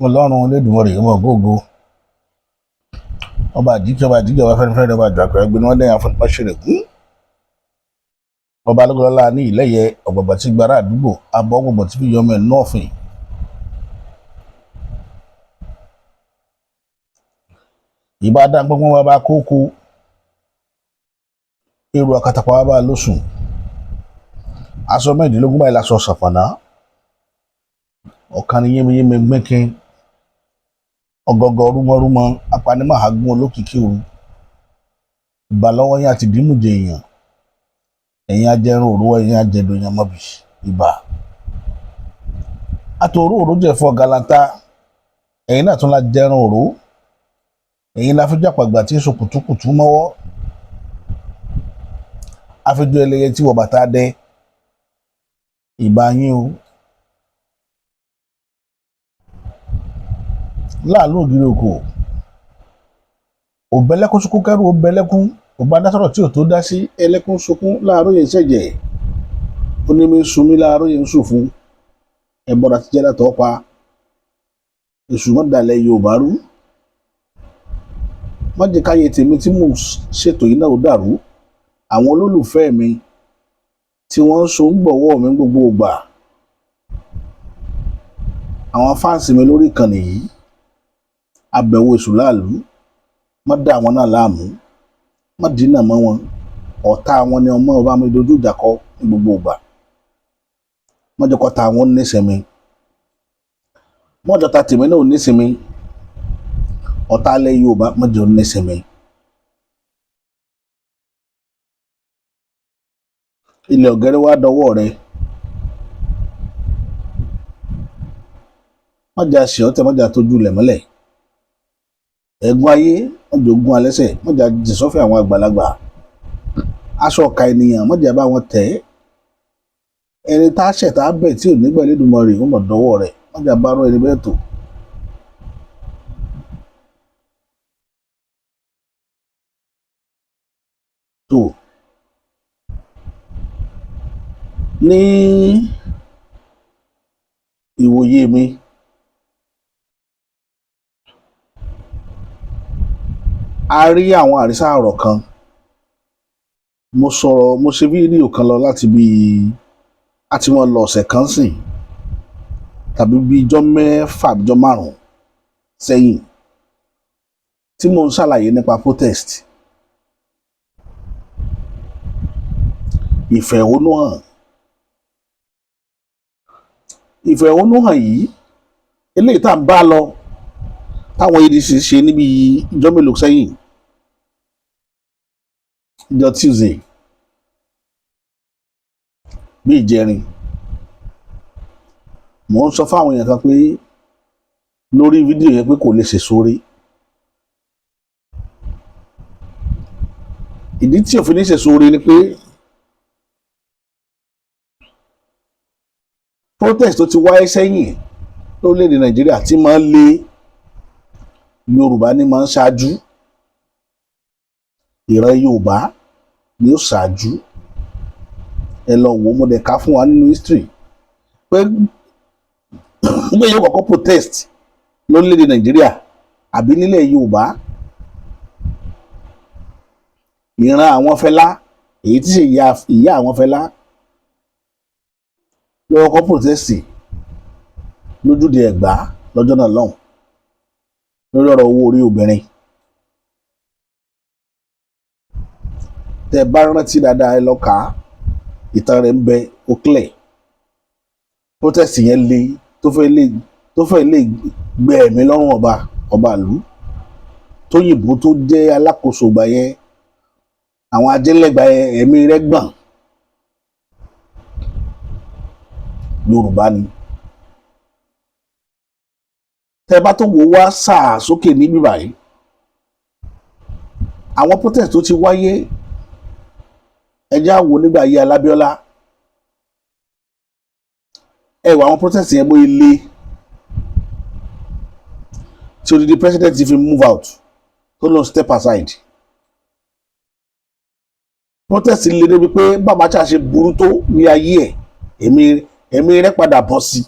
Ọlọ́run Olódùmarè, ọba ògóògo, ọba àjíkẹ́, ọba àjíkẹ́, ọba fẹ́nifẹ́ni, ọba àjàkẹ́ ẹgbẹ́ wọn dẹ́yìn afọnipáṣẹrẹ̀kún, ọba alógọlọ́lá ní ìlẹ́yẹ ọ̀gbọ̀gbà tí gbára àdúgbò abọ́ ọgbọ̀gbọ̀ tí fi yọmọ ẹ̀ nọ́ọ̀fìn. Ìbá dá gbọ́ngbọ́n bàbá kókó èrò àkàtàpọ̀ bàbá lóṣùn, aṣọ 16 báyìí láṣọ ṣàpàná ọ̀kan ní yémiyémi gbẹ́kẹ́ ọ̀gọ̀gọ̀ rúmọrúmọ apanimọ̀hágún olókìkí òru ìbà lọ́wọ́ yín àti dìímùjẹ èèyàn, ẹ̀yin ajẹrun òru, ẹ̀yin ajẹdùn èèyàn mọ́bì ìbà àtòrú òru jẹ̀fọ́ galanta, ẹ̀yin náà tún la jẹrun òru, ẹ̀yin la fi jàpàgbà tí ń so kùtùkùtù mọ́wọ́, àfijọ́ ẹlẹ́yẹ tí wọ bàtà dẹ, ìbà yín o. Láàlú ògiri òkò òbẹ́lẹ́kún sunkún kẹ́rù òbẹ́lẹ́kún òbá dásọ̀rọ̀ tí ò tó dá sí ẹlẹ́kún sunkún láàárọ̀ yẹn ṣẹ̀jẹ̀ onímí sunmí láàárọ̀ yẹn ń sùn fún ẹ̀bọ̀dà ti jẹ́ látọ̀ pa èṣù mọ́dàlẹ̀ Yorùbá rú má jẹ́ káyé tèmi tí mò ń ṣètò yìí náà ó dàrú. Àwọn olólùfẹ́ mi tí wọ́n ń so ń gbọ̀wọ́ mi gbogbo ìgbà, àwọn fáǹsì mi lórí ìkànnì yìí, abẹ̀wò èṣù láàlú, má dá àwọn náà láàmú, má dínà mọ́ wọn, ọ̀tá wọn ni ọmọ ọba mi dojú ìjà kọ ní gbogbo ìgbà, má jẹ́ kọ́ta wọn nísinmi, má jẹ́ ta tèmi náà ò nísinmi, ọ̀tá alẹ́ Yorùbá má jẹ́ ò nísinmi. Ilẹ̀ ọ̀gẹ́rẹ́ wá dọwọ́ rẹ, má jẹ́ àṣẹ ọ̀tẹ̀, má jẹ́ àtọ́jú ilẹ̀ mọ́lẹ̀, ẹ̀gún ayé má jẹ́ ogún alẹ́sẹ̀, má jẹ́ àjẹsọ́fẹ̀ àwọn àgbàlagbà, aṣọ ọ̀ka ènìyàn má jẹ́ bá wọn tẹ̀, ẹni tá a ṣẹ̀ tá a bẹ̀ tí ò nígbà Elédùmarè ó mọ̀ dọwọ́ rẹ̀, má jẹ́ àbárò ẹni bẹ́ẹ̀ tó. Tó ní ìwòye mi, a rí àwọn àrísà ọ̀rọ̀ kan. Mo sọ̀rọ̀, mo ṣe fídíò kan lọ láti bí a ti mọ̀ lọ ọ̀sẹ̀ kan sìn tàbí bí ijọ́ 6, ijọ́ 5 sẹ́yìn, tí mo ń ṣàlàyé nípa protest, ìfẹ̀hónúhàn. Ìfẹ̀hónúhàn yìí, eléyìí tá à ń bá lọ táwọn ADC ṣe níbi ijọ́ mélòó sẹ́yìn, ìjọ Tuesday bí ìjẹrin, mò ń sọ fáwọn èèyàn kan pé lórí fídíò yẹn pé kò lè ṣe sórí. Ìdí tí òfin ní ṣe sórí ni pé protest tó ti wáyé sẹ́yìn lórílẹ̀‐èdè Nàìjíríà tí máa ń lé Yorùbá ní máa ń ṣáájú, ìran Yorùbá ni ó ṣáájú. Ẹ lọ wò ó, mo dẹ̀ ká fún wa nínú history pé pé yóò kọ́kọ́ protest lórílẹ̀‐èdè Nàìjíríà àbí nílẹ̀ Yorùbá, ìran àwọn Fẹlá, èyí tí ṣe ìyá àwọn Fẹlá ló kọ́kọ́ protest lójúde Ẹ̀gbá lọ́jọ́ náà lọ́hùn lórí ọ̀rọ̀ owó orí obìnrin. Tẹ́ bá rántí dáadáa, ẹ lọ kà á, ìtàn rẹ̀ ń bẹ, ó clear. Protest yẹn le tó fẹ́ lè gbẹ ẹ̀mí lọ́rùn ọba ìlú tóyìnbó tó jẹ́ alákòóso ìgbà yẹn, àwọn ajẹ́lẹ̀gbà yẹn, ẹ̀mí rẹ̀ gbọ̀n. Yorùbá ni. Tẹ́ bá tó wò wá sáà sókè níbí báyìí, àwọn protest tó ti wáyé, ẹ jẹ́ á wò nígbà ayé Alábíọ́lá, ẹ wò àwọn protest yẹn bóyá le tí odidi president fi move out, tó lọ step aside. Protest le débi pé bàbá Abacha ṣe burú tó ní ayé ẹ̀, ẹ̀mí rẹ̀ padà bọ́ sí.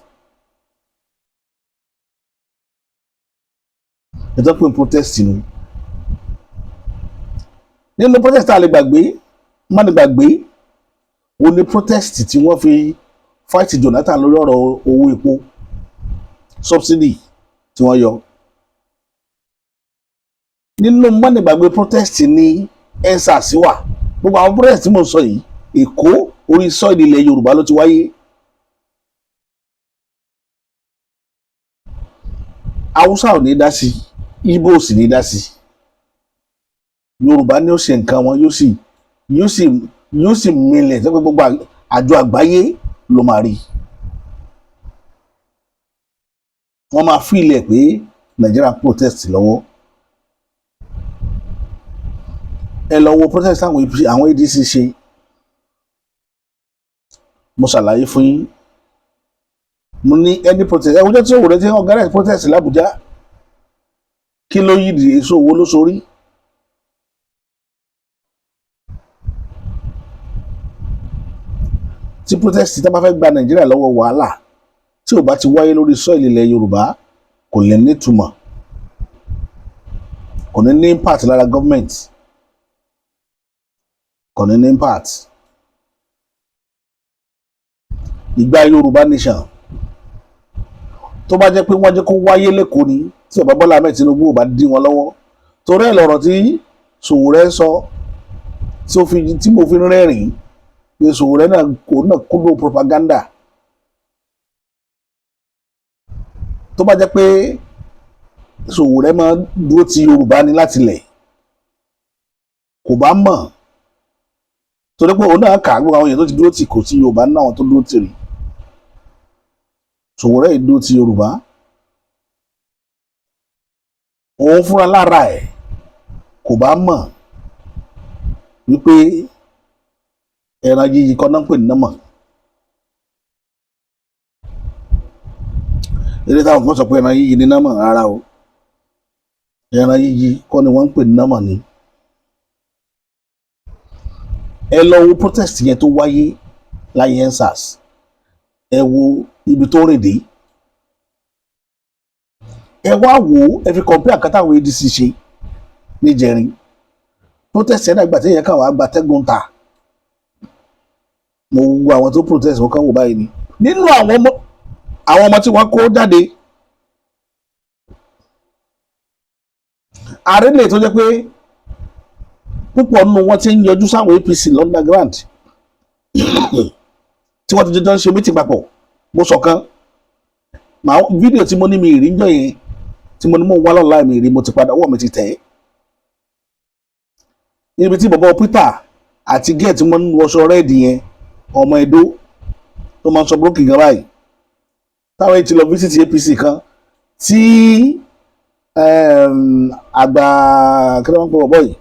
Ìtọ́ pé protest ni. Nínú protest tá a lè gbàgbé, má lè gbàgbé, ó ní protest tí wọ́n fi fight Jonathan lórí ọ̀rọ̀ owó epo, subsidy tí wọ́n yọ. Nínú má lè gbàgbé protest ní EndSARS wà. Gbogbo àwọn protest tí mo sọ yìí, Èkó, orí soil ilẹ̀ Yorùbá ló ti wáyé. Haúsá ò ní dá sí, Ìgbò ò sì ní dá sí. Yorùbá ní ó ṣe nǹkan wọn, yóò sì milẹ̀ tó pé gbogbo àjọ àgbáyé ló máa rí. Wọ́n máa fi ilẹ̀ pé Nàìjíríà protest lọ́wọ́. Ẹ lọ wo protest àwọn ADC ṣe. Mo ṣàlàyé fún yín, mo ní any protest, ẹ wọ́n tí òwúrọ̀ tí organize protest l'Abuja, kí ló yí ìdí èso owó ló sórí. Tí protest tí wọ́n bá fẹ́ gba Nàìjíríà lọ́wọ́ wàhálà, tí ò bá ti wáyé lórí soil ilẹ̀ Yorùbá, kò lè nítumọ̀, kò ní ní impact lára government, kò ní ní impact. Ìgbà Yorùbá nation, tó bá jẹ́ pé wọ́n jẹ́ kó wáyé lẹ́kọ̀ọ́ ni, tí bàbá Bọ́lá Ahmed Tinubu ò bá dí wọn lọ́wọ́, torí ẹ̀ lọ̀rọ̀ tí Sowore sọ tí ó fi tí mo fi rẹ́rìn-ín pé Sowore náà kò náà kúndùn propaganda. Tó bá jẹ́ pé Sowore máa dúró ti Yorùbá ní láti lẹ̀, kò bá mọ̀, torí pé òun náà kà á, gbogbo àwọn èèyàn tó ti dúró tì, kò sí Yorùbá náà àwọn tó dúró tì rí. Sowore yìí dúró ti Yorùbá, òun fúnra lára ẹ̀ kò bá mọ̀ wípé ẹran yíyí kọ́ náà ń pè ní nọ́mọ̀. Eré táwọn kan sọ pé ẹran yíyí ní nọ́mọ̀, rárá o, ẹran yíyí kọ́ ni wọ́n ń pè ní nọ́mọ̀ ni. Ẹ lọ wo protest yẹn tó wáyé láyé EndSARS, ẹ wo ibi tó rìn dé, ẹ wá wò ó, ẹ fi compare àkàtà àwọn ADC ṣe níjẹrin. Protest yẹn dàgbà tí yẹn kàn wá gbatẹ́gùn ta. Mo wo àwọn tó protest, wọn kàn wò báyìí ni. Nínú àwọn ọmọ tí wọ́n kó jáde, àrílẹ̀ tó jẹ́ pé púpọ̀ nínú wọn ti ń yọjú sáwọn APC l'underground tí wọ́n ti jọjọ́ ń ṣe meeting papọ̀. Mo sọ kan màá fídíò tí mo ní mi ìrí ń jọ yẹn, tí mo ní mo wá lọ́la mi ìrí, mo ti padà, ọwọ́ mi ti tẹ̀ ẹ́ níbi tí bọ̀bọ̀ Peter àti gẹ́ẹ̀ tí wọ́n ń wọṣọ rẹ́ẹ̀dì yẹn, ọmọ Ẹdó tó máa ń sọ brókì gan báyìí, táwọn yìí ti lọ visit APC kan tí àgbà, kí ló ń pè bọ̀bọ̀ yìí,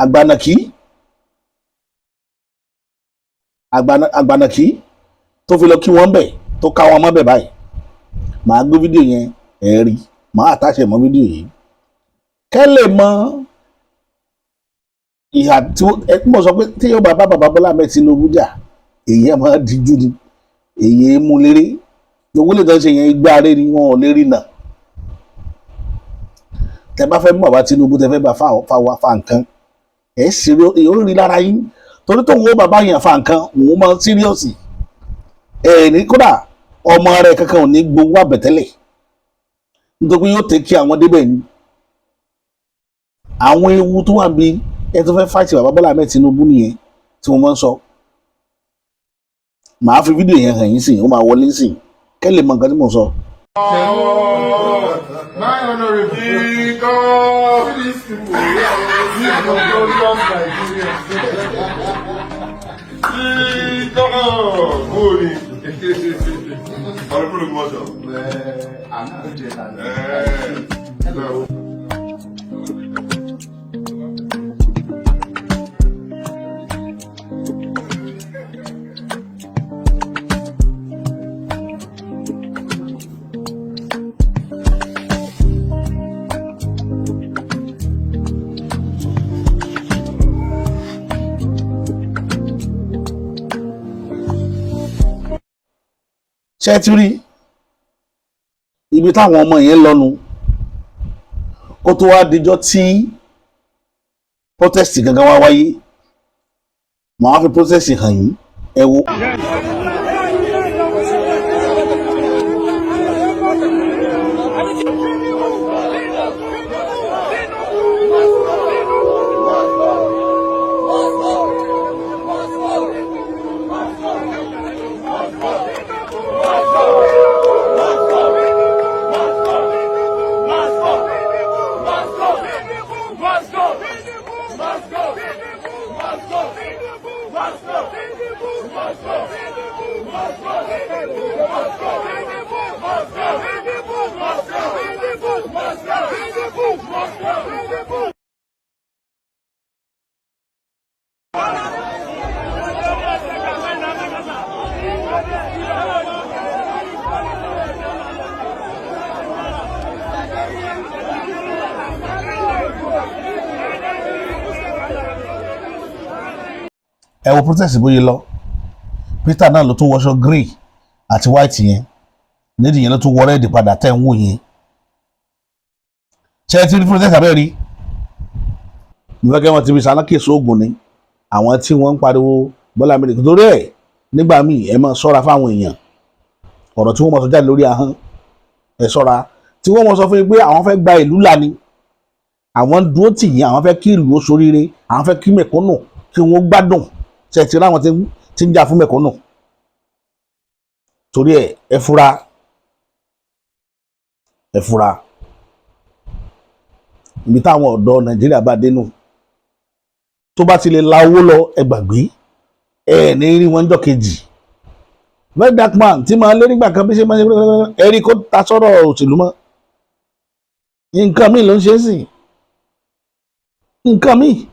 àgbànàkí, àgbànàkí tó fi lọ kí wọ́n bẹ̀, tó ká wọn mọ́ bẹ̀ báyìí. Màá gbé fídíò yẹn, ẹ̀ rí, màá àtàṣe mọ́ fídíò yìí kẹ́ lè mọ ìhà tí ẹ mọ̀ sọ pé tí yóò bá bá bàbá Bọ́lá Ahmed Tinubu jà, èyí ẹ̀ máa díjú ni, èyí ẹ̀ mú léré. Gbogbo lè tọ́ ṣe yẹn, igbá rẹ̀ ni, wọn ò lè rí nà. Tẹ bá fẹ́ mú bàbá Tinubu, tẹ fẹ́ bá fa fa nǹkan, ẹ̀ ṣeré, èyí ó rí lára yín, torí tóun ó bàbá yẹn fa nǹkan, òun máa síríọ̀sì ẹ̀ ní. Kódà ọmọ rẹ̀ kankan ò ní gbowó àbẹ̀tẹ́lẹ̀, nítorí pé yóò tẹ́ kí àwọn débẹ̀ ni. Àwọn ewu tó wà bí ẹ tó fẹ́ fáìtì bàbá Bọ́lá Ahmed Tinubu nìyẹn tí mo máa ń sọ. Màá fi fídíò yẹn hàn yín sí, ó máa wọlé sí, kẹ́ lè mọ nǹkan tí mo sọ. My honorable. These people, these notorious Nigerians. Bóòní. Ọ̀rọ̀ kúrò gbọ́dọ̀. Àná jẹ tàbí. Ẹ̀ẹ́. Ṣé ti rí ibi táwọn ọmọ yẹn lọ́nu? Kó tó wá dijọ́ tí protest gangan wá wáyé, màá fi protest hàn yín. Ẹ wo. Ẹ wo protest bóyá lọ. Peter náà ló tún wọṣọ green àti white yẹn nídìí yẹn, ló tún wọ red padà tẹ́ ń wò yẹn. Ṣé ẹ ti rí protest abẹ́ rí? Mo fẹ́ kẹ́ wọ́n ti fi sáná kèsì oògùn ni àwọn tí wọ́n ń pariwo Bọ́lá Ahmed torí ẹ̀. Nígbà míì, ẹ máa ṣọ́ra fáwọn èèyàn, ọ̀rọ̀ tí wọ́n máa sọ jáde lórí ahọ́n, ẹ ṣọ́ra. Tí wọ́n máa sọ fún yín pé àwọn fẹ́ gba ìlú là ni, àwọn ń dúró tì yín, àwọn fẹ́ kí ìlú ó ṣoríire, àwọn fẹ́ kí mẹ̀kúnnù kí wọ́n gbádùn. Ṣe ti ráwọn tí ń jà fún mẹ̀kúnnù? Torí ẹ, ẹ fura, ẹ fura. Ibi táwọn ọ̀dọ́ Nàìjíríà bá dénú, tó bá ti lè la owó lọ, ẹ gbàgbé, ẹ ní rí wọn jọ́ kejì. Very Dark Man tí máa lé nígbà kan, bí ṣe máa ṣe, ẹ rí kó ta sọ́rọ̀ òṣèlú mọ́, nǹkan míì ló ń ṣe é sìn, nǹkan míì.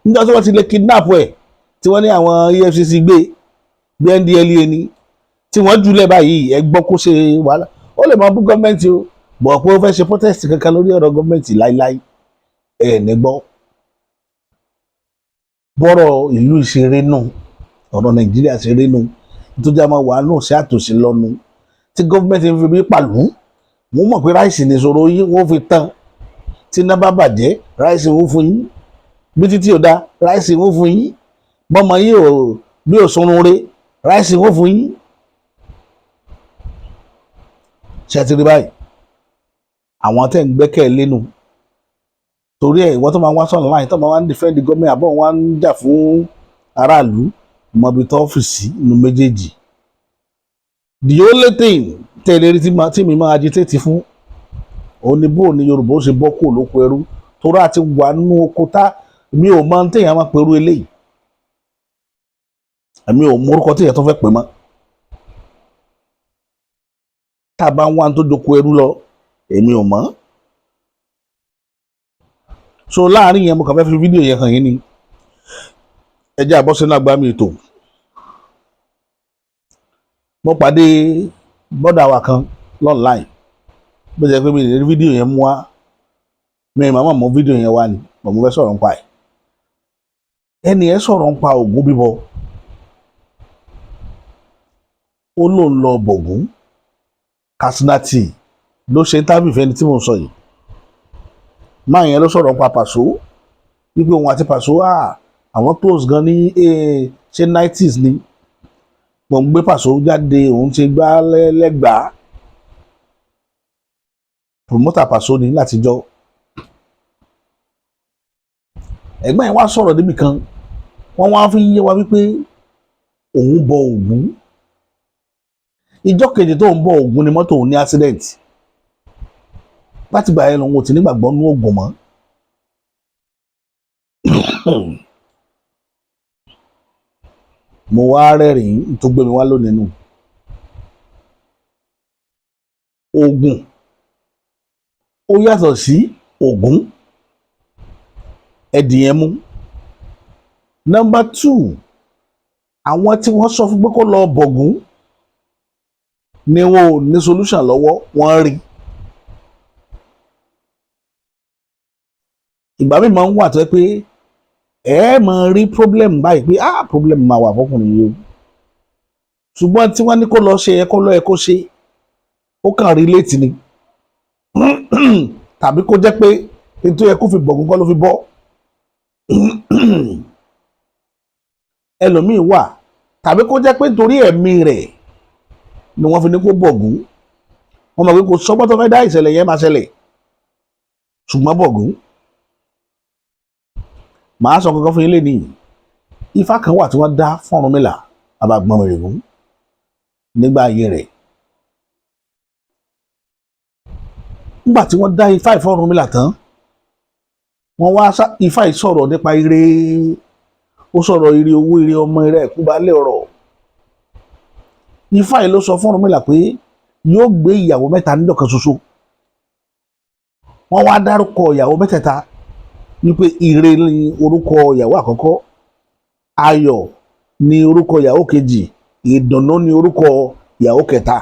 Níjọ́ tí wọ́n ti lè kidnap ẹ̀, tí wọ́n ní àwọn EFCC gbé bí NDLEA ni tí wọ́n jùlẹ̀ báyìí, ẹ gbọ́ kó ṣe wàhálà. Ó lè máa bú gọ́ọ̀mẹ̀ntì o, bọ̀ pé ó fẹ́ ṣe protest kankan lórí ọ̀rọ̀ gọ́ọ̀mẹ̀ntì láíláí, ẹ̀ ní gbọ́. Bọ́rọ̀ ìlú ìṣeré nù, ọ̀rọ̀ Nàìjíríà ṣeré nù, nítorí a máa wà nù sí àtòsí lọ́nu tí gọ́ọ̀mẹ̀ntì ń fi bí pàlú. Wọ́n mọ̀ pé rice nìṣòro yín, wọ́n fi tán. Tí iná bá bàjẹ́, rice wọ́n fún yín. Bí títí ò da, rice wọ́n fún yín. Bọ́mọ yín ò bí ò sunrun re, rice wọ́n fún yín. Ṣe ti rí báyìí àwọn tẹ́ ń gbẹ́kẹ̀ lénu? Torí ẹ̀, ìwọ́n tó máa ń wá sọ̀rọ̀ láyìn, tó máa wá ń defend gọ́ọ̀mẹ̀ntì àbọ̀ wọ́n ń jà fún aráàlú, mọbi tó ọ́fíìsì inú méjèèjì. The only thing tẹ́lẹ̀ rí tí mi máa agitate fún òun ni bó ni Yorùbá ó ṣe bọ́ kúrò lóko ẹrú, torí àti wà nínú oko tá mi ò mọ téèyàn máa perú eléyìí. Èmi ò mọ orúkọ téèyàn tó fẹ́ pè mọ́. Tá a bá ń wá tó joko ẹrú lọ, èmi ò mọ̀. So láàrin yẹn, mo kàn fẹ́ fi fídíò yẹn hàn yín ni. Ẹ jẹ́ àbọ̀ sínú àgbá mi ètò. Mo pàdé bọ́dà wa kan online, bó ṣe pé mi lè rí fídíò yẹn mú wá, mi ì máa mú fídíò yẹn wá ni bọ̀. Mo fẹ́ sọ̀rọ̀ nípa ẹ̀. Ẹni yẹn sọ̀rọ̀ nípa Ògún bíbọ. Ó lóun lọ bọ̀gún. Katsina Tea ló ṣe interview fẹ́ni tí mò ń sọ yìí. Máa yẹn ló sọ̀rọ̀ nípa Pàṣọ, wípé òun àti Pàṣọ, àwọn close gan ní ṣe 90s ni mò ń gbé Pàṣọ jáde, òun ti gbá lẹ́gbàá, promoter Pàṣọ ni látijọ́. Ẹ̀gbọ́n yẹn wá sọ̀rọ̀ níbì kan, wọ́n wá fi yé wa wípé òun bọ Ògún. Ìjọ́ kejì tó ń bọ Ògún ni mọ́tò òun ní accident. Láti gbà yẹn lòun ò ti nígbàgbọ́ nú Ògún mọ́. Mo wá rẹ́rìn-ín tó gbé mi wá lónìí nù. Ògùn ó yàtọ̀ sí Ògún, ẹ̀dìyẹn mú. Number two, àwọn tí wọ́n sọ fún pé kó lọ bọ̀gún ni wọn ò ní solution lọ́wọ́. Wọ́n rí ìgbà míì máa ń wà tó yẹ pé ẹ máa rí problem báyìí pé problem máa wà fọkùnrin yìí o, ṣùgbọ́n tí wọ́n ní kó lọ ṣe, ẹ kó lọ, ẹ kó ṣe, ó kàn relate ni, tàbí kó jẹ́ pé Ètò yẹ kó fi bọ̀gún kọ́ ló fi bọ́. Ẹlòmíì wà, tàbí kó jẹ́ pé nítorí ẹ̀mí rẹ̀ ni wọ́n fi ní kó bọ̀gún. Wọ́n mọ̀ pé kò sọ́gbọ́n tó fẹ́ dá, ìṣẹ̀lẹ̀ yẹn máa ṣẹlẹ̀, ṣùgbọ́n bọ̀gún. Màá sọ kankan fún yín lé nìyí. Ifá kan wà tí wọ́n dá fún Ọ̀rúnmìlà Àbàgbọ̀nmìrègún nígbà ayé rẹ̀. Nígbà tí wọ́n dá ifá ìfọ́ Ọ̀rúnmìlà tán, wọ́n wá ifá yìí sọ̀rọ̀ nípa ire. Ó sọ̀rọ̀ ire owó, ire ọmọ, ire ẹ̀kú balẹ̀ ọ̀rọ̀. Ifá yìí ló sọ fún Ọ̀rúnmìlà pé yóò gbé ìyàwó mẹ́ta níjọ́ kan ṣoṣo. Wọ́n wá dárúkọ ìyàwó mẹ́tẹ̀ẹ̀ta wípé ire ni orúkọ ìyàwó àkọ́kọ́, ayọ̀ ni orúkọ ìyàwó kejì, ìdùnnú ni orúkọ ìyàwó kẹta.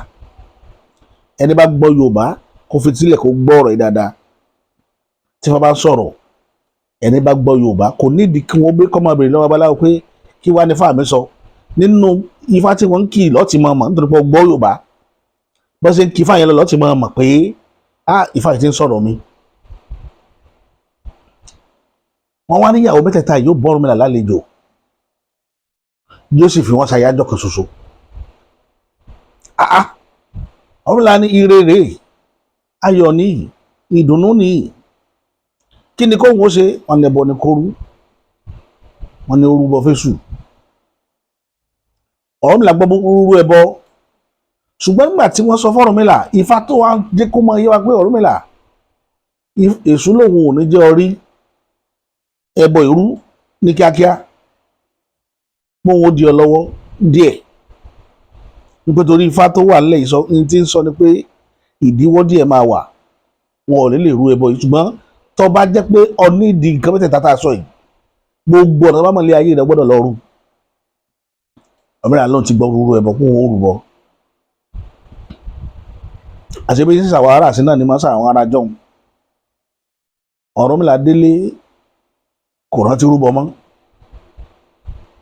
Ẹni bá gbọ́ Yorùbá, kó fi sílẹ̀ kó gbọ́ ọ̀rọ̀ yìí dáadáa. Tí wọ́n bá sọ̀rọ̀, ẹni bá gbọ́ Yorùbá kò nídìí kí wọ́n gbé kọ́mọbìnrin lọ́wọ́ babaláwo pé kí wàá ní fáàmì sọ nínú ifá tí wọ́n ń kì lọ́ọ̀tì mọ̀ mọ̀, nítorí pé ó gbọ́ Yorùbá. Bó ṣe ń kí ifá yẹn lọ lọ́ọ̀tì mọ̀ mọ̀ pé á ifá yìí ti ń sọ̀rọ̀ mi. Wọ́n wá níyàwó mẹ́tẹ̀ẹ̀ta yóò bọ́ Ọ̀rúnmìlà lálejò, yóò sì fi wọ́n ṣàyájọ́ kan ṣoṣo. Ah ah, Ọ̀rúnmìlà ní ire rèé, ayọ̀ ní, ìdùnnú ní, kí ni kóhun ó ṣe? Wọn lẹbọ ní kóru, wọn ní orúbọ fésù. Ọ̀rúnmìlà gbọ́ rúrú ẹbọ, ṣùgbọ́n nígbà tí wọ́n sọ fún Ọ̀rúnmìlà, ifá tó wá jẹ́ kó mọ iye wa pé Ọ̀rúnmìlà, èṣù lòun ò ní jẹ́ orí ẹbọ ìrú ní kíákíá, póun ó di ọ lọ́wọ́ díẹ̀, nítorí torí ifá tó wà nílẹ̀ yìí sọ ní tí ń sọ ni pé ìdíwọ́ díẹ̀ máa wà, wọn ò ní lè rú ẹbọ yìí. Ṣùgbọ́n tó bá jẹ́ pé ọ ní ìdí nǹkan mẹ́tẹ̀ẹ̀ta tá a sọ yìí, gbogbo ọ̀nà tó bá mọ̀ lé ayé rẹ̀ gbọ́dọ̀ lọ rú. Ọ̀rúnmìlà lóun ti gbọ́ rúrú ẹbọ, kó òun ó rúbọ. Àṣebí sísà wàhálà sí náà ni máa ń sàwọn ará jọ̀hún. Ọ̀rúnmìlà délé, kò rántí rúbọ mọ́.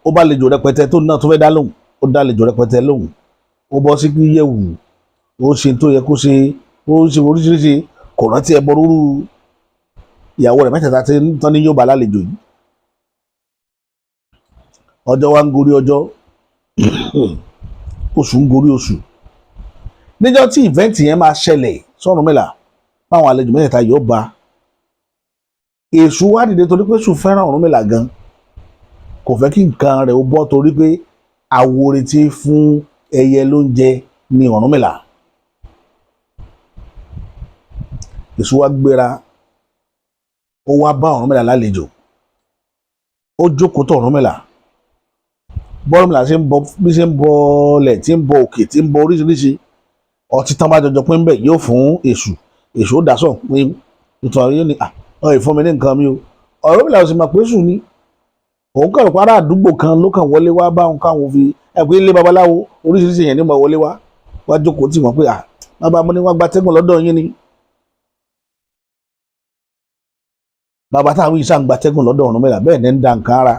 Ó bá lejò rẹpẹtẹ tó náà tó fẹ́ dá lóhùn, ó dá lejò rẹpẹtẹ lóhùn, ó bọ́ sí yẹ̀wù, ó ṣe tó yẹ kó ṣe, ó ṣe oríṣiríṣi, kò rántí ẹbọ rúrú ìyàwó rẹ̀ mẹ́tẹ̀ẹ̀ta tí tán ní yóò bá lálejò yìí. Ọjọ́ wa ń gorí ọjọ́, oṣù ń gorí oṣù. Níjọ́ tí event yẹn máa ṣẹlẹ̀ sọ́rúnmìlà báwọn àlejò mẹ́tẹ̀ẹ̀ta yóò bá, èṣù wá dìde, torí pé èṣù fẹ́ràn Ọ̀rúnmìlà gan, kò fẹ́ kí nǹkan rẹ̀ ó bọ́, torí pé àwòrè tí fún ẹyẹ lóúnjẹ ní Ọ̀rúnmìlà. Èṣù wá gbéra, ó wá bá Ọ̀rúnmìlà lálejò, ó jókòó tọ̀ Ọ̀rúnmìlà. Bọ́ọ̀rúnmìlà ṣe ń bọ, bí ṣe ń bọ ọlẹ̀, tí ń bọ òkè, tí ń bọ oríṣiríṣi ọtí tán bá jọjọ pín bẹ́ẹ̀, yóò fún èṣù. Èṣù ó dà sọ̀ pé nítorí yóò ní ọ ìfún mi ní nǹkan mi o. Ọ̀rúnmìlà ò sì mọ̀ pé èṣù ni òun, kàn pa ará àdúgbò kan ló kàn wọlé wá báwọn káwọn fi ẹ pé ilé babaláwo oríṣiríṣi yẹn ní mọ̀ wọlé wá wá jókòó tì wọ́n pé bàbá mo ní wọ́n gba tẹ́gùn lọ́dọ̀ yín ni. Bàbá táwọn yìí sá ń gba tẹ́gùn lọ́dọ̀ Ọ̀rúnmìlà, bẹ́ẹ̀ ní ń da nǹkan ara.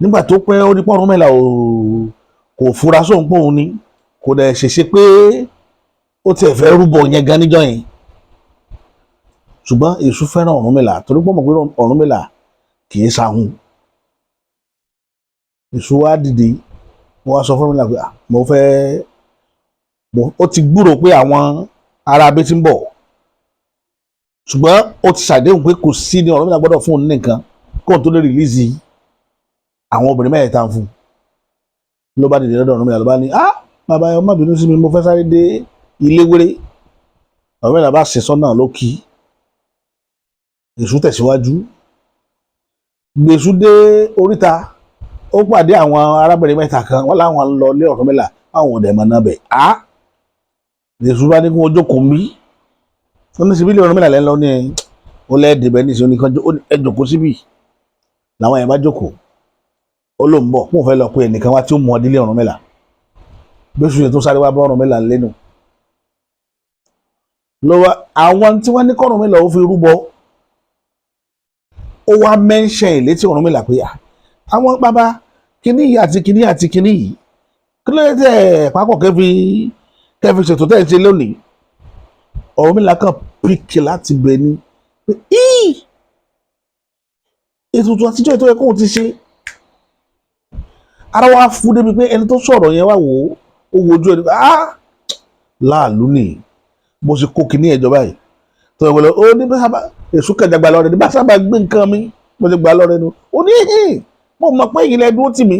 Nígbà tó pẹ́, ó ní pé Ọ̀rúnmìlà kò fura sóhun pé òun ni, kò dẹ̀ ṣèṣe pé ó tiẹ̀ fẹ́ rúbọ yẹn gan níjọ́ yẹn. Ṣùgbọ́n èṣù fẹ́ràn Ọ̀rúnmìlà, torí pé ó mọ̀ pé Ọ̀rúnmìlà kì í sahun. Èṣù wá dìde, wọ́n wá sọ fún Ọ̀rúnmìlà pé mo fẹ́, ó ti gbúrò pé àwọn ará abẹ́ ti ń bọ̀, ṣùgbọ́n ó ti ṣàdéhùn pé kò sí ní Ọ̀rúnmìlà gbọ́dọ̀ fún òun ní nǹkan kóun tó lè release àwọn obìnrin mẹ́ẹ̀ẹ́ta fún un. Ló bá dìde lọ́dọ̀ Ọ̀rúnmìlà, ló bá ní, bàbá, ẹ má bínú sí mi, mo fẹ́ sáré dé ilé wéré. Ọ̀rúnmìlà bá ṣe sọ́nà ló kí èṣù tẹ̀síwájú. Gbèsù dé oríta, ó pàdé àwọn arábìnrin mẹ́ta kan, wọ́n láwọn ń lọ ilé Ọ̀rúnmìlà, àwọn ọ̀dẹ̀ mọ̀ náà bẹ̀ á. Èṣù bá ní kí wọ́n jókòó mí, wọ́n ní síbí ilé Ọ̀rúnmìlà lẹ́ ń lọ ní ẹ̀, ó lẹ́ẹ̀dẹ̀bẹ̀ ní ìṣe oníkan, ẹ jókòó síbì. Làwọn yẹn bá jókòó, ó lóun bọ̀ kóun fẹ́ lọ pé ẹnìkan wá tí ó mú ọ délé Ọ̀rúnmìlà. Gbèsù yẹn tó sáré wá bá Ọ̀rúnmìlà lẹ́nu lọ́wọ́ àwọn tí wọ́n ní kọ́rùnmìlà ó fi rúbọ, ó wá mẹ́ńṣẹ̀ létí Ọ̀rúnmìlà pé àwọn bàbá kíní yìí àti kíní àti kíní yìí, kí ló dé tẹ̀ pápọ̀ kẹfì kẹfì ṣètò tẹ̀ ń ṣe lónìí? Ọ̀rúnmìlà kan Pick láti bẹ̀ ni pé íì ètùtù àtijọ́ ètò ẹ̀kọ́ ti ṣe. Ara wa fún débi pé ẹni tó sọ̀rọ̀ yẹn wá wò ó, ó wojú ẹni pé, ah, láàlú nìyí. Bó ṣe kó kinní ẹ̀jọ̀ báyìí tó yẹ wọlé, ó ní bá sábà èso kẹjà gbà lọ́rẹ̀ ní bá sábà gbé nǹkan mi, bó ṣe gbà lọ́rẹ̀ nu. Ó ní hìn, mo mọ̀ pé ìyìnlẹ̀ dúró tì mí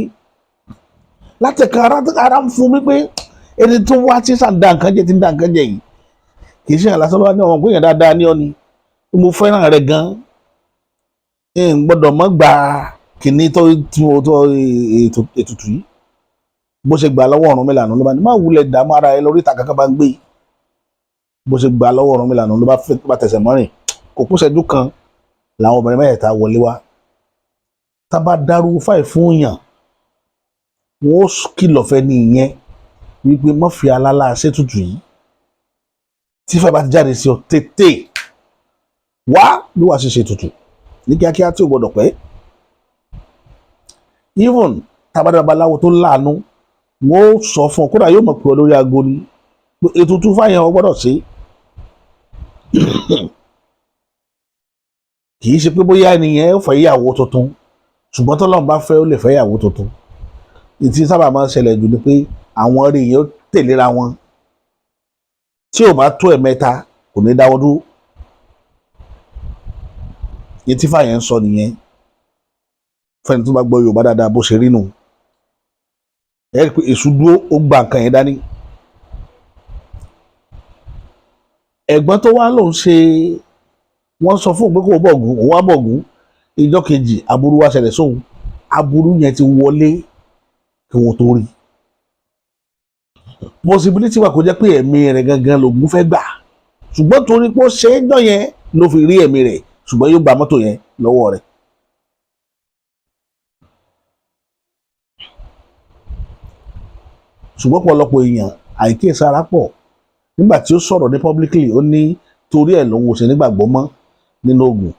látẹ̀ka. Ara ń fún mi pé ẹni tó wá tí sàn da nǹkan jẹ, tí ń da nǹkan jẹ yìí, kì í ṣe àlásán lọ́wọ́ ní ọmọ pé èèyàn dáadáa ní ọ ni. Mo fẹ́ràn rẹ̀ gan, n gbọ́dọ̀ mọ́ gba kìnní tó tó ètùtù yìí. Bó ṣe gbà lọ́wọ́ Ọ̀rúnmìlà nù, ló bá ní má wulẹ̀ dààmú ara ẹ lórí ìta kankan bá ń gbé. Bó ṣe gbà lọ́wọ́ Ọ̀rúnmìlà nù, ló bá fẹ́ bá tẹ̀sẹ̀ mọ́rìn. Kò kú ṣẹ́jú kan làwọn obìnrin mẹ́tẹ̀ẹ̀ta wọlé wá. Tá bá dárú fáì fún yàn, wọn ó kìlọ̀ fẹ́ ní ìyẹn wípé má fi alálà ṣètùtù yìí. Tí fẹ́ bá ti jáde sí ọ, tètè wá bí wàá ṣe ṣètùtù ní kíákíá tí ò gbọdọ̀ pẹ́. Even tábàdà babaláwo tó láàánú, wọn ó sọ fún ọ, kódà yóò mọ̀ pé ọ lórí aago ni pé ètùtù fáyẹn ọ gbọ́dọ̀ ṣe. Kì í ṣe pé bóyá ẹnìyẹn ó fẹ́ ìyàwó tuntun, ṣùgbọ́n tọ́lọ́run bá fẹ́, ó lè fẹ́ ìyàwó tuntun. Ìtí sábà máa ń ṣẹlẹ̀ jù ni pé àwọn rí yẹn ó tẹ̀léra wọn. Tí ò bá tó ẹ̀mẹ́ta, kò ní dáwọ́ dúró. Ìtí fàyẹn ń sọ nìyẹn fẹ́ni tó bá gbọ́ Yorùbá dáadáa, bó ṣe rí nù. Ẹ rí i pé èṣù dúró, ó gba nǹkan yẹn dání. Ẹ̀gbọ́n tó wá lòun ṣe, wọ́n sọ fún òun pé kó o bọ̀gùn, òun wá bọ̀gùn. Ìjọ́ kejì, aburú wá ṣẹlẹ̀ sóun. Aburú yẹn ti wọlé kí wọ́n tó rí. Possibility wà kó jẹ́ pé ẹ̀mí rẹ̀ gangan lògùn fẹ́ gbà, ṣùgbọ́n torí pé ó ṣe é jọ yẹn ló fi rí ẹ̀mí rẹ̀, ṣùgbọ́n yóò gba mọ́tò yẹn lọ́wọ́ rẹ̀. Ṣùgbọ́n ọ̀pọ̀lọpọ̀ èèyàn, àìkíyèsára pọ̀. Nígbà tí ó sọ̀rọ̀ ní publicly, ó ní torí ẹ̀ lòun ò ṣe nígbàgbọ́ mọ́ nínú oògùn,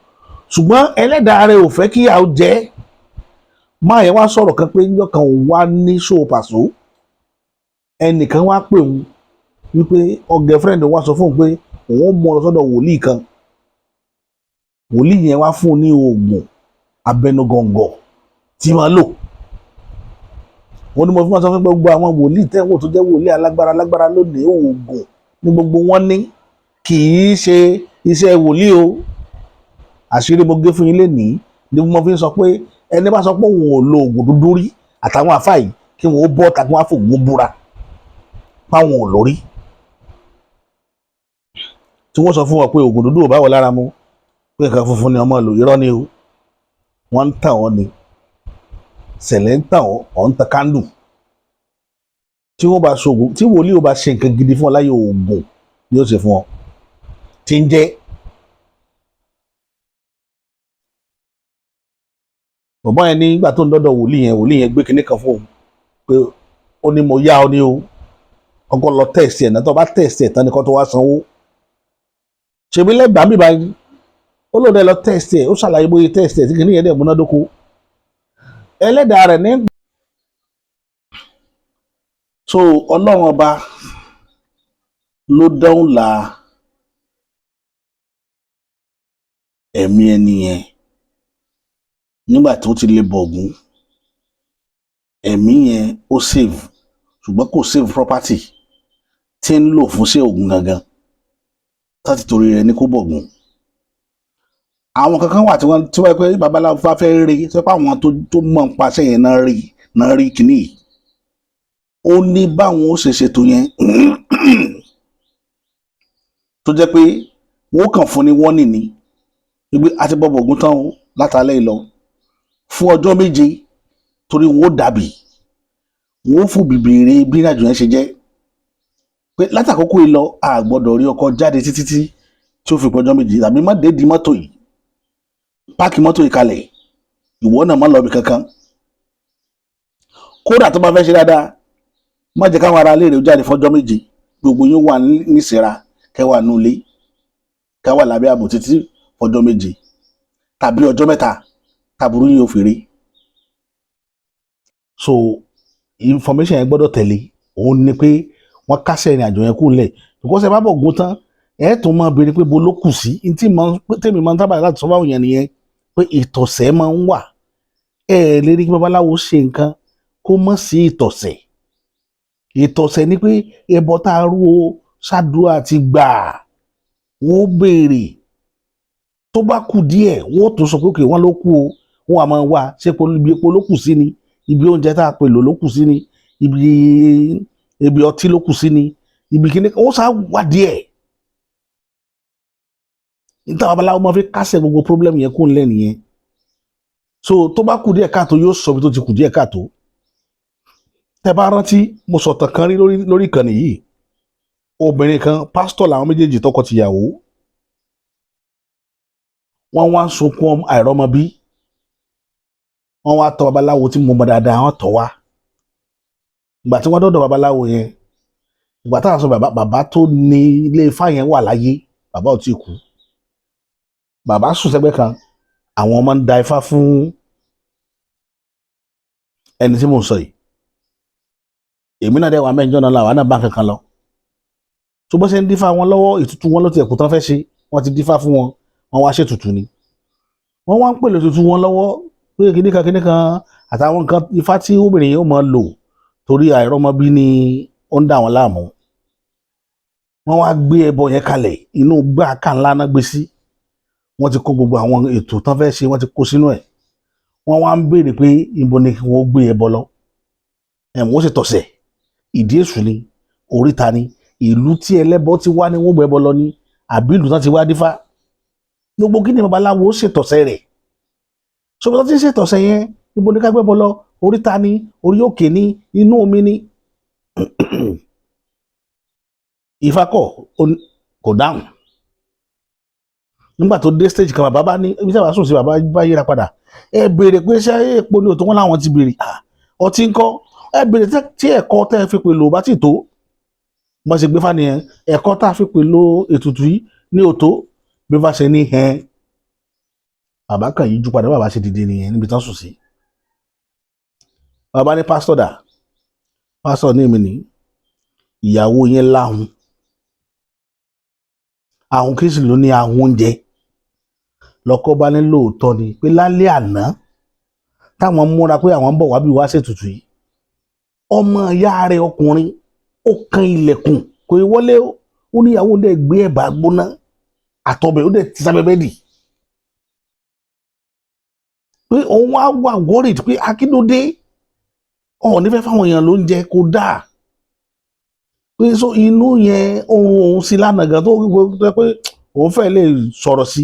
ṣùgbọ́n ẹlẹ́dàá rẹ̀ ò fẹ́ kí ìyà ó jẹ́. Máa yẹn wá sọ̀rọ̀ kan pé níjọ́ kan òun wá ní show Pàṣọ, ẹnìkan wá pè òun wípé ọgẹ friend wá sọ fún òun pé òun ó mú ọ lọ sọ́dọ̀ wòlíì kan. Wòlíì yẹn wá fún un ní oògùn abẹnugọ̀ngọ̀ tí máa lò. Wọ́n ní mo fi máa sọ fún gbogbo àwọn wòlíì tẹ́wọ̀n tó jẹ́ wòlíì alágbára alágbára lónìí, oògùn ní gbogbo wọn ní, kì í ṣe iṣẹ́ wòlíì o. Àṣírí mo gé fún yín lénìí ni mo fi ń sọ pé ẹni bá sọ pé òun ò lo oògùn dúdú rí, àtàwọn àfáà yìí, kí wọn ó bọ́ ta, kí wọ́n á fògùn búra páwọn ò lórí, tí wọ́n sọ fún wọn pé oògùn dúdú ò bá wọ lára mu, pé nǹkan funfun ni ọmọ lò. Irọ́ ni o, wọ́n ń tàn wọ́n ni. Sẹ̀lẹ̀ ń tàn ọ́, ń tan kándù. Tí wọ́n bá ṣoògùn, tí wòlíì ò bá ṣe nǹkan gidi fún ọ láyé, oògùn ni ó ṣe fún ọ tí ń jẹ́. Bọ̀bọ́ yẹn nígbà tó ń dọ́dọ̀ wòlíì yẹn, wòlíì yẹn gbé kinní kan fún òun pé ó ní mo yá ọ ní o, kọ́kọ́ lọ test ẹ̀ náà, tó bá test ẹ̀ tán ni kó tó wá sanwó. Ṣèbí lẹ́gbàá mi báyìí, ó lóun dẹ̀ lọ test ẹ̀, ó ṣàlàyé bóyá test ẹ̀ tí kinní yẹn dẹ̀ múnádóko. Ẹlẹ́dàá rẹ̀ ní. So Ọlọ́run Ọba ló dáhùn la ẹ̀mí ẹni yẹn nígbà tó ti lè bọ̀gún. Ẹ̀mí yẹn ó save, ṣùgbọ́n kò save property tí ń lò fún sí ògùn gangan láti torí rẹ̀ ní kó bọ̀gún. Àwọn kankan wà tí wọ́n pé babaláwo bá fẹ́ rí tó pé àwọn tó mọ̀ nípa iṣẹ́ yẹn náà rí kìíní yìí. Ó ní báwọn ó ṣe ṣètò yẹn tó jẹ́ pé wọ́n kàn fún ní wọ́nì ní wípé a ti bọ́ bọ̀gún tán o látàlẹ́ yìí lọ fún ọjọ́ 7, torí wọn ó dàbí wọn ó fún bìbìrì bí ìrìnàjò yẹn ṣe jẹ́ pé látàkókò yìí lọ, a gbọ́dọ̀ rí ọkọ̀ jáde títí tí tí ó fi pọ́jọ́ 7, tàbí má dé di mọ́tò yìí, páàkì mọ́tò yìí kalẹ̀, ìwọ náà má lọ ibì kankan. Kódà tó bá fẹ́ ṣe dáadáa, má jẹ́ káwọn ará ilé rẹ̀ ó jáde fọ́jọ́ 7. Gbogbo yín wà nísìra, kẹwàá nulẹ̀, kẹwàá lábẹ́ ààbò títí fọ́jọ́ 7 tàbí ọjọ́ 3 tàbúrú yín ò fi rí. So information yẹn gbọ́dọ̀ tẹ̀lé òun ni pé wọ́n kásẹ̀ ìrìn àjò yẹn kú lẹ̀, because ẹ bá bọ̀ gún tán. Ẹ tún máa béèrè pé bo ló kù sí. N tí tèmi máa ń tábà láti sọ fáwọn èèyàn nìyẹn pé ìtọ̀sẹ̀ máa ń wà. Ẹ lè rí kí babaláwo ṣe nǹkan kó mọ̀ sí ìtọ̀sẹ̀. Ìtọ̀sẹ̀ ni pé ẹbọ tá a rú o, ṣáàdúrà ti gbà, wọ́n ó béèrè. Tó bá kù díẹ̀, wọ́n ó tún sọ pé òkè wọ́n ló kù o. Wọ́n á máa wá ṣé ibi epo ló kù sí ni, ibi oúnjẹ tá a pè lò ló kù sí ni, ibi ọtí ló kù sí ni, ibi kíní, wọ́n sá wá díẹ̀. Níta babaláwo máa fi kásẹ̀ gbogbo problem yẹn kó ńlẹ̀ nìyẹn. So tó bá kù díẹ̀ káàtó, yóò sọ ibi tó ti kù díẹ̀ káàtó. Tẹ́ bá rántí, mo sọ̀tàn kan rí lórí ìkànnì yìí. Obìnrin kan, pásítọ̀ làwọn méjèèjì, tọkọ-tìyàwó. Wọ́n wá ń sunkún àìrọ́mọbí. Wọ́n wá tọ̀ babaláwo tí mo mọ̀ dáadáa, wọ́n tọ̀ wá. Ìgbà tí wọ́n dọ́dọ̀ babaláwo yẹn, ìgbà táwọn sọ, bàbá tó ní ilé Ifá yẹn wà láyé, bàbá ò tí ì kú. Bàbá sùn sẹ́gbẹ́ kan, àwọn ọmọ ń da ifá fún ẹni tí mò ń sọ yìí. Èmi náà dẹ̀ wà mẹ́jọ náà, làwọn náà bá kankan lọ. Tó bó ṣe ń dífá wọn lọ́wọ́, ètùtù wọn ló ti ẹ̀kú tán fẹ́ ṣe. Wọ́n ti dífá fún wọn, wọ́n wá ṣètùtù ni. Wọ́n wá ń pèlè ètùtù wọn lọ́wọ́ pé kíníkan kíníkan àtàwọn nǹkan ifá tí obìnrin yóò máa lò torí àìrọ́mọbí ni ó ń dà wọ́n láàmú. Wọ́n wá gbé ẹbọ yẹn kalẹ̀, inú gbá ká ńlá náà gbé sí. Wọ́n ti kó gbogbo àwọn ètò tán fẹ́ ṣe, wọ́n ti kó sínú ẹ̀. Wọ́n wá ń béèrè pé ibo ni kí wọ́n gbé ẹbọ lọ. Ẹ̀ wọ́n sì tọ̀sẹ̀ ìdí èṣù ni, oríta ni, ìlú tí ẹlẹ́bọ ti wá ní wọ́n gbé ẹbọ lọ ní, àbí ìlú tán ti wá dífá. Gbogbo kí ni babaláwo ṣètọ̀sẹ̀ rẹ̀ ṣùgbọ́n tó ti ń ṣètọ̀sẹ̀ yẹn, ibo ni ká gbẹ́bọ lọ? Oríta ni, orí òkè ni, inú omi ni? Ifá kọ̀, kò dáhùn. Nígbà tó dé stage kan, bàbá bá ní ibi tí bàbá sùn sí, bàbá bá yíra padà. Ẹ béèrè pé ṣé epo ni òtún? Wọn láwọn ti béèrè. Ọtí ńkọ́? Ẹ béèrè tí ẹ̀kọ́ tẹ́ ẹ fi pè lò bá ti tó. Bọ́n ṣe gbé fani yẹn, ẹ̀kọ́ tá a fi pè lo ètùtù yìí ní òtó. Bí wọ́n ṣe ní hẹ́n, bàbá kan yìí jú padà. Bàbá ṣe dìde nìyẹn níbi tán sùn sí. Bàbá ní, "Pásítọ̀ dà?" Pásítọ̀ ní, "Èmi ní." Ìyàwó yẹn láhùn àwọn kí sì ló ní ahun oúnjẹ. Lọkọ bá ní lóòótọ́ ni pé lálẹ́ àná táwọn múra pé àwọn ń bọ̀ wá bí wá ṣètùtù yìí, ọmọ ìyá rẹ̀ ọkùnrin ó kan ilẹ̀kùn, kò í wọlé. Ó níyàwó dẹ̀ gbé ẹ̀bà gbóná àtọbẹ̀, ó dẹ̀ ti sábẹ́ bẹ́ẹ̀dì, pé òun wá wà worried pé akíndóde ọ̀ nífẹ̀ẹ́ fáwọn èèyàn ló ń jẹ kó dáa, pé so inú yẹn ohun òun sí lánàá gan tó gbé pé òun fẹ́ lè sọ̀rọ̀ sí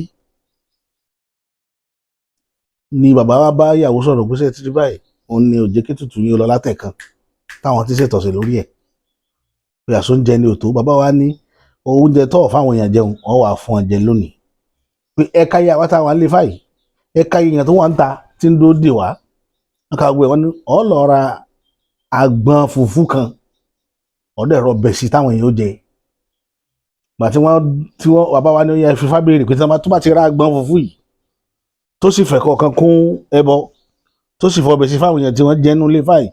ni. Bàbá wa bá ìyàwó sọ̀rọ̀ pé ṣe ti rí báyìí, òun ni ò jẹ́ kí tutù yín lọ látẹ̀kan táwọn ti ṣètọ̀sẹ̀ lórí ẹ̀, pé àsóúnjẹ ni òtó. Bàbá wa ní oúnjẹ tọ́ọ̀ fáwọn èèyàn jẹun, ọ̀ wà fún ọ jẹ lónìí, pé ẹ̀ka yà wá táwọn lè fàyè, ẹ̀ka èèyàn tó wà ń ta tí ń dó dè wá. Wọn kà gbé wọn ní ọ lọ ra àgbọn fùfú kan, ọ̀dẹ̀ rọ bẹ̀ sí táwọn èèyàn ó jẹ. Gbà tí wọ́n bàbá wa ní ó yẹ fífá béèrè pé tó bá ti ra àgbọn fùfú yìí, tó sì fẹ́ kọ̀ọ̀kan kún ẹbọ, tó sì fọbẹ̀ sí fáwọn èèyàn tí wọ́n jẹ́ nínú ilé fáyìí,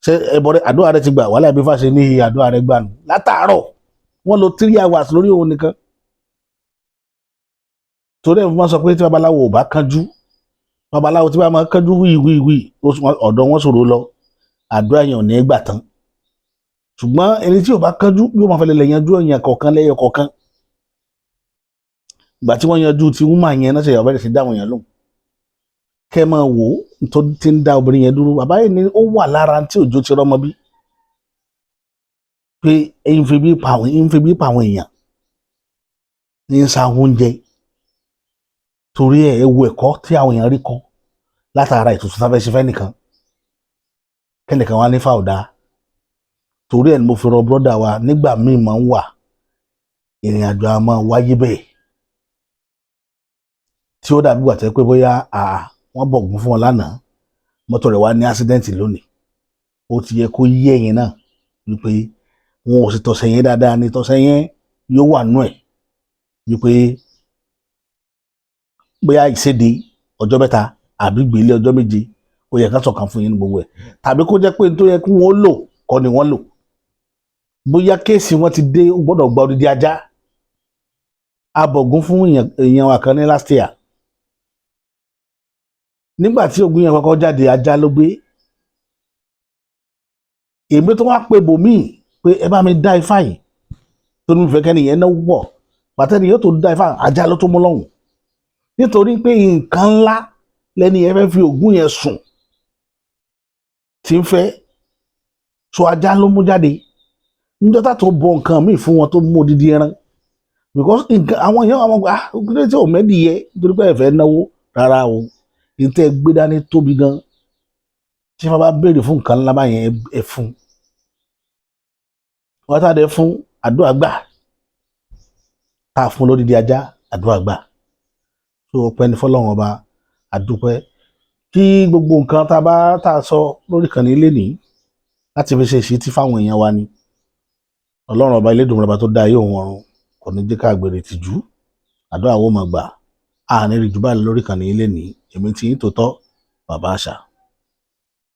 ṣé ẹbọ rẹ, àdúrà rẹ ti gbà? Wàhálà ibi fàṣẹ ní àdúrà rẹ gbà nù. Látàárọ̀ wọ́n lo 3 hours lórí òun nìkan. Torí ẹ̀ wọ́n sọ pé tí babaláwo ò bá kánjú, babaláwo tí bá máa kánjú wíì wíì wíì, ọ̀dọ̀ wọn ṣòro lọ, àdúrà yẹn ò ní gbà tán. Ṣùgbọ́n ẹni tí ò bá kánjú yóò máa fẹ́ lè yanjú èèyàn kọ̀ọ̀kan lẹ́yọ kọ̀ọ̀kan. Ìgbà tí wọ́n yanjú ti woman yẹn náà, ṣe ìyàwó bẹ̀rẹ̀ sí dáhùn yẹn lóhùn. Kẹ́ ẹ máa wò ó tó ti ń dá obìnrin yẹn dúró. Bàbá yìí ni ó wà lára tí òjò ti rọ́mọ bí, pé ń fi bí pa àwọn èèyàn ní ń sa oúnjẹ. Torí ẹ̀, ẹ wo ẹ̀kọ́ tí àwọn èèyàn rí kọ́ látara ètùtù tá a fẹ́ ṣe fẹ́ nìkan, kẹ́nìkan wá ní fàwọ̀dà. Torí ẹ̀ ni mo fi rọ brother wa, nígbà míì máa ń wà, ìrìn àjò a máa wáyé bẹ́ẹ̀ tí ó dàbí gbà tẹ́ pé bóyá wọ́n bọ̀gún fún wọn lánàá, mọ́tò rẹ̀ wá ní accident lónìí. Ó ti yẹ kó yí ẹ̀yin náà wípé wọn ò sì tọ̀sẹ̀ yẹn dáadáa ní tọ̀sẹ̀ yẹn yóò wà nú ẹ̀, wípé bóyá ìséde ọjọ́ 3 àbí gbélé ọjọ́ 7, ó yẹ ká sọ̀kan fún yín ní gbogbo ẹ̀, tàbí kó jẹ́ pé n tó yẹ kí wọ́n lò kọ́ ni wọ́n lò. Bóyá case wọn ti dé, ó gbọ́dọ̀ gba odidi ajá. Abọ̀gún fún èèyàn wa kan ní last year. Nígbà tí Ògún yẹn kọ́kọ́ jáde, ajá ló gbé. Èmi tó wá pe bòmíì pé ẹ bá mi dá ifá yìí, tó ní fẹ́ kẹ́ni yẹn náà wọ̀ pàtẹ́ni yóò tó dá ifá, ajá ló tó mú lọ́hùn, nítorí pé nǹkan ńlá lẹ́ni yẹn fẹ́ fi Ògún yẹn sùn tí ń fẹ́ so, ajá ló mú jáde. Níjọ́ tá tó bọ nǹkan míì fún wọn, tó mú odidi ẹran, because nǹkan àwọn èèyàn àwọn, ah, kílódé tí ò mẹ́dìyẹ? Nítorí pé ẹ fẹ́ náwó rárá o. Ìtẹ́ gbé dání tóbi gan. Tí wọ́n bá béèrè fún nǹkan ńlá báyẹn, ẹ fún wọ́n. Tá a dẹ fún, àdúrà gbà. Tá a fún lódidi ajá, àdúrà gbà. So ọpẹ́ ní fọ́lọ́run Ọba, àdúpẹ́. Kí gbogbo nǹkan tá a bá tá a sọ lórí ìkànnì ilé ní láti fi ṣe ìṣítí fáwọn èèyàn wa ni. Ọlọ́run Ọba Elédùmarè, Ọba tó dá ayé òun ọ̀run, kò ní jẹ́ ká gbèrè tìjú. Àdúrà wo máa gbà. Àní rí jù báyìí lórí ìkànnì ilé ní. Èmi tí yín tòótọ́, Bàbá Àṣà.